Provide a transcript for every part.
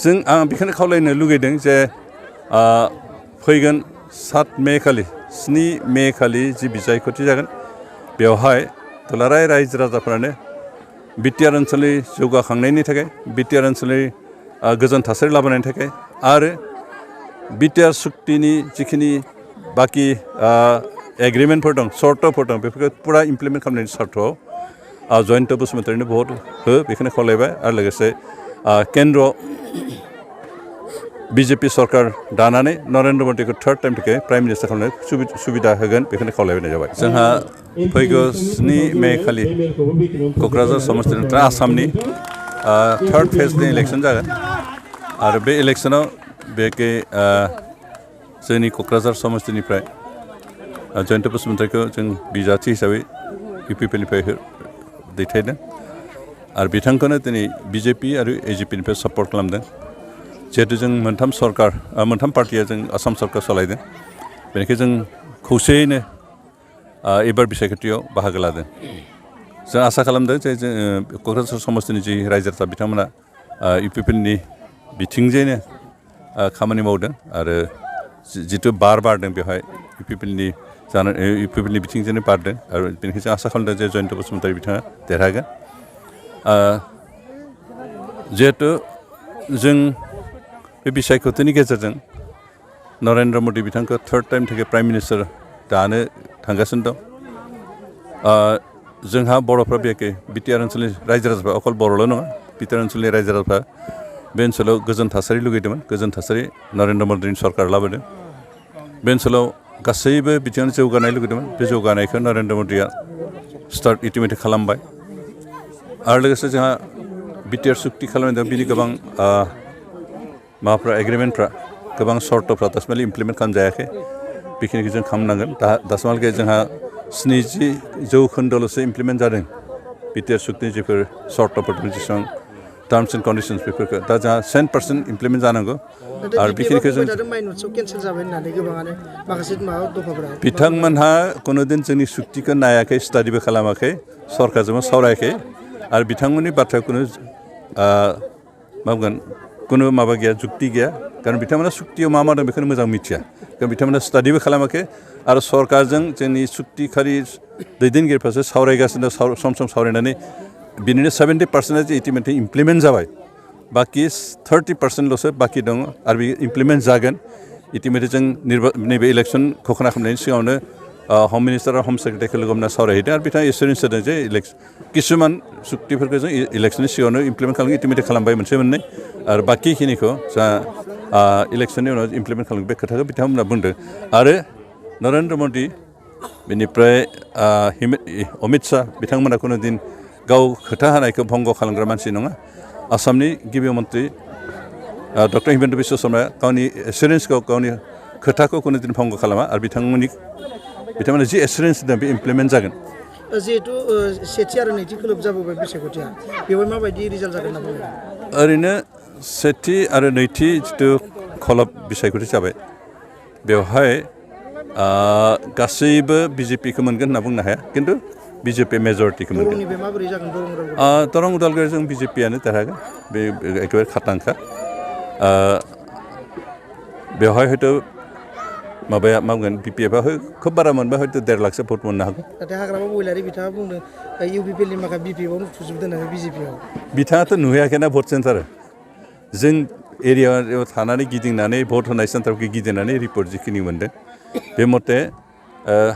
आं बेखौनो खावलायनो लुगैदों जे फैगोन 7 मे खालि 7 मे खालि जि बिसायख'थि जागोन बेवहाय दुलाराय रायजो राजाफ्रानो बिटिआर ओनसोलनि जौगाखांनायनि थाखाय बिटिआर ओनसोलनि गोजोन थासारि लाबोनायनि थाखाय आरो बिटिआर सुक्तिनि जिखिनि बाखि एग्रिमेन्टफोर दं सर्तफोर दं बेफोरखौ पुरा इमप्लिमेन्ट खालामनायनि सार्थआव जयन्त बसुमतारिनो भट हो बेखौनो खावलायबाय आरो लोगोसे केन्द्र बिजेपि सरकार दानानै नरेन्द्र मदिखौ 3rd टाइम थाखाय प्राइम मिनिस्टार खालामनो सुबिदा होगोन बेखौनो खावलायनाय जाबाय जोंहा फैगौ 7 मे खालि क'क्राझार समस्तिनिफ्राय आसामनि 3rd फेजनि इलेक्सन जागोन आरो बे इलेक्सनाव बेके जोंनि क'क्राझार समस्तिनिफ्राय जयन्त बसुमतारिखौ जों बिजाथि हिसाबै इउपिपिएलनिफ्राय दैथायदों आरो बिथांखौनो दिनै बिजेपि आरो एजिपिनिफ्राय सापर्ट खालामदों जिहेतु जों मोनथाम पार्टिया जों आसाम सरकार सालायदों बेनिखायनो जों खौसेयैनो एबार बिसायख'थियाव बाहागो लादों जों आसा खालामदों जे जों क'क्राझार समस्तिनि जि रायजो राजा बिथांमोना इउपिपिएलनि बिथिंजोंनो खामानि मावदों आरो जिथु बारदों बेवहाय इउपिपिएलनि बिथिंजोंनो बारदों आरो बेनिखायनो जों आसा खालामदों जे जयन्त बसुमतारि बिथाङा देरहागोन जिहेतु जों बे बिसायख'थिनि गेजेरजों नरेन्द्र मदि बिथांखौ 3rd टाइम थाखाय प्राइम मिनिस्टार दानो थांगासिनो दं जोंहा बर'फ्रा बेखे बिटिआर ओनसोलनि रायजो राजाफ्रा अकल बर'ल' नङा बिटिआर ओनसोलनि रायजो राजाफ्रा बे ओनसोलाव गोजोन थासारि लुगैदोंमोन गोजोन थासारि नरेन्द्र मदिनि सरकार लाबोदों बे ओनसोलाव गासैबो बिथिङावनो जौगानाय लुगैदोंमोन बे जौगानायखौ नरेन्द्र मदिया इटिमेट खालामबाय आरो लोगोसे जोंहा बिटिआर सुक्ति खालामनाय बिनि गोबां माबाफ्रा एग्रिमेन्टफ्रा गोबां सर्तफ्रा दासिमहालागै इमप्लिमेन्ट खालामजायाखै बेखिनिखौ जों खालामनांगोन दासिमहालागै जोंहा 70% इमप्लिमेन्ट जादों बिटिआर सुक्तिनि जिफोर सर्तफोर जेसेबां टार्म्स एन्ड कन्डिशन्स बेफोरखौ दा जोंहा 100% इमप्लिमेन्ट जानांगौ आरो बेखिनिखौ जों बिथांमोनहा कुनुदिन जोंनि सुक्तिखौ नायाखै स्टाडिबो खालामाखै सरकारजोंबो सावरायाखै आरो बिथांमोननि बाथ्राया कुनु माबा गैया जुक्ति गैया कारण बिथांमोना सुक्तियाव मा दं बेखौनो मोजां मिथिया कारण बिथांमोना स्टाडिबो खालामाखै आरो सरकारजों जोंनि सुक्तिखारि दैदेनगिरिफ्रासो सावरायगासिनो सम सावरायनानै बिनिनो 70% इटिमेटलि इमप्लिमेन्ट जाबाय बाखि 30%ल'सो बाखि दङ आरो बे इमप्लिमेन्ट जागोन इटिमेटलि जों नैबे इलेक्सन घोषणा खालामनायनि सिगाङावनो हम मिनिस्टार आरो हम सेक्रेटारिखौ लोगो हमना सावरायहैदों आरो बिथाङा एसुरेन्स होदों जे किसुमान सुक्तिफोरखौ जों इलेक्सननि सिगाङावनो इमप्लिमेन्ट खालामो इटिमेट खालामबाय मोनसे मोननै आरो बाखिखिनिखौ जा इलेक्सननि उनाव इमप्लिमेन्ट खालामो बे खोथाखौ बिथांमोना बुंदों आरो नरेन्द्र मदि बेनिफ्राय अमित शाह बिथांमोना कुनु दिन गाव खोथा होनायखौ भंग खालामग्रा मानसि नङा आसामनि गिबि मन्त्रि डक्टर हिमन्त बिश्व शर्माया गावनि एसुरेन्सखौ गावनि खोथाखौ कुनु दिन भंग खालामा आरो बिथांमोना जि एसुरेन्स होदों बे इमप्लिमेन्ट जागोन जिहेतु सेथि आरो नैथि खोलोब जाबोबाय बिसायख'थिया बेवहाय माबायदि रिजाल्ट जागोन होनना बुङो ओरैनो सेथि आरो नैथि जिथु खलब बिसायख'थि जाबाय बेवहाय गासैबो बिजेपिखौ मोनगोन होनना बुंनो हाया खिन्थु बिजेपि मेजरिटिखौ मोनगोन दरं उदालगुरिजों बिजेपियानो देरहागोन बे एखेबारे खाथांखा बेवहाय हयथ' माबाया मा बुंगोन बिपिएफआ खोब बारा मोनबा हयथ' 1.5 लाखसो भट मोननो हागौ नाथाय हाग्रामा महिलारि बिथाङा बुंदों इउपिपिएलनि माखासे बिपिएफआवनो थुजोबदों होननानै बिजेपिआव बिथाङाथ' नुहैयाखैना भट सेन्टार जों एरियायाव थानानै गिदिंनानै भट होनाय सेन्टारखौ गिदिंनानै रिपर्ट जिखिनि मोनदों बे मथे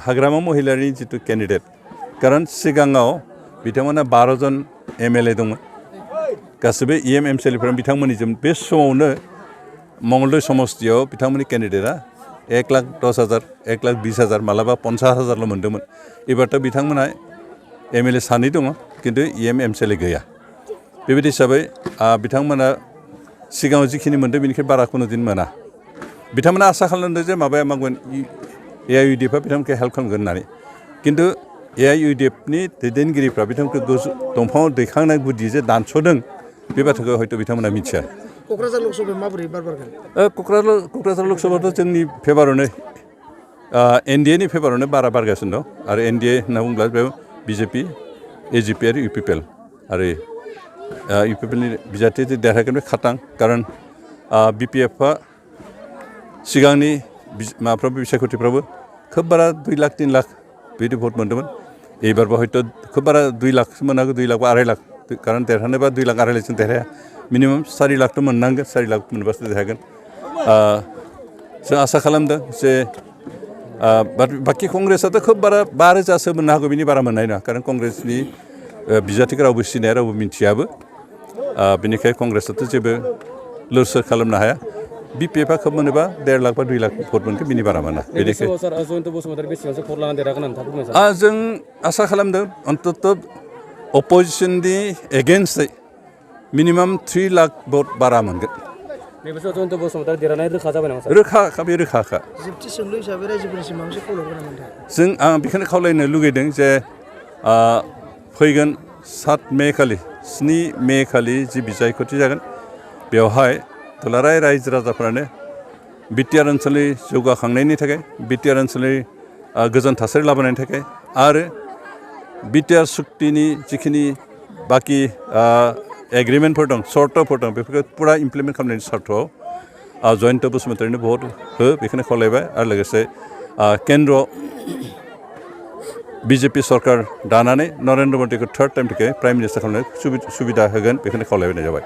हाग्रामा महिलारिनि जिथु केन्डिडेट कारण सिगाङाव बिथांमोना 12 जन एमएलए दंमोन गासैबो इएम एमसिएलएफोरा बिथांमोननिजों बे समावनो मंगलदै समस्तियाव बिथांमोननि केन्डिडेटआ 1,10,000 1,20,000 मालाबा 50,000ल' मोन्दोंमोन एबारथ' बिथांमोनहा एमएलए 2 दङ खिन्थु इएम एमसिएलए गैया बेबायदि हिसाबै बिथांमोना सिगाङाव जिखिनि मोन्दों बेनिफ्राय बारा कुनु दिन मोना बिथांमोना आसा खालामदों जे माबाया मागोन एआइइउडिएफआ बिथांमोनखौ हेल्प खालामगोन होननानै खिन्थु एआइइउडिएफनि दैदेनगिरिफ्रा बिथांमोनखौ दंफाङाव दैखांनाय गुदि जे दानस'दों बे बाथ्राखौ हयथ' बिथांमोना मिथिया क'क्राझार लकसभायाव माबोरै बारगोन क'क्राझार लकसभायावथ' जोंनि फेभारावनो एनडिएनि फेभारावनो बारा बारगासिनो दं आरो एनडिए होनना बुङोब्ला बेयाव बिजेपि एजिपि आरो इउपिपिएल आरो इउपिपिएलनि बिजाथि देरहागोन बे खाथां कारन BPF-आ सिगांनि माबाफ्राबो बिसायख'थिफ्राबो खोब बारा 2 लाख 3 लाख बिदि भट मोन्दोंमोन एबारबो हयथ' खोब बारा 2 लाखसो मोनागौ 2 लाख बा 2.5 लाख कारण देरहानोबा 2 लाख 2.5 लाखजों देरहाया मिनिमाम 4 लाखथ' मोननांगोन 4 लाख मोनबासो देरहागोन जों आसा खालामदों जे बाखि कंग्रेसआथ' खोब बारा 5,000सो मोननो हागौ बिनि बारा मोननाय नङा कारण कंग्रेसनि बिजाथिखौ रावबो सिनाया रावबो मिन्थियाबो बेनिखायनो कंग्रेसआथ' जेबो लोरसोर खालामनो हाया BPF-आ खोब मोनोबा 1.5 लाख बा 2 लाख भट मोनगोन बिनि बारा मोना जों आसा खालामदों अन्तत अपोजिसननि एगेन्स्टै मिनिमाम 3 लाख भट बारा मोनगोन रोखा बे रोखाखा जोबथि सोंलु हिसाबै रायजोफोरनिसिम माबा मोनसे खावलायगोन नामा आं बेखौनो खावलायनो लुगैदों जे फैगोन 7 मे खालि 7 मे खालि जि बिसायख'थि जागोन बेवहाय दुलाराय रायजो राजाफ्रानो बिटिआर ओनसोलनि जौगाखांनायनि थाखाय बिटिआर ओनसोलनि गोजोन थासारि लाबोनायनि थाखाय आरो बिटिआर सुक्तिनि जिखिनि बाखि एग्रिमेन्टफोर दं सर्तफोर दं बेफोरखौ पुरा इमप्लिमेन्ट खालामनायनि सार्थआव जयन्त बसुमतारिनो भट हो बेखौनो खावलायबाय आरो लोगोसे केन्द्र BJP सरकार दानानै नरेन्द्र मदिखौ 3rd टाइमनि थाखाय प्राइम मिनिस्टार खालामनो सुबिदा होगोन बेखौनो खावलायनाय जाबाय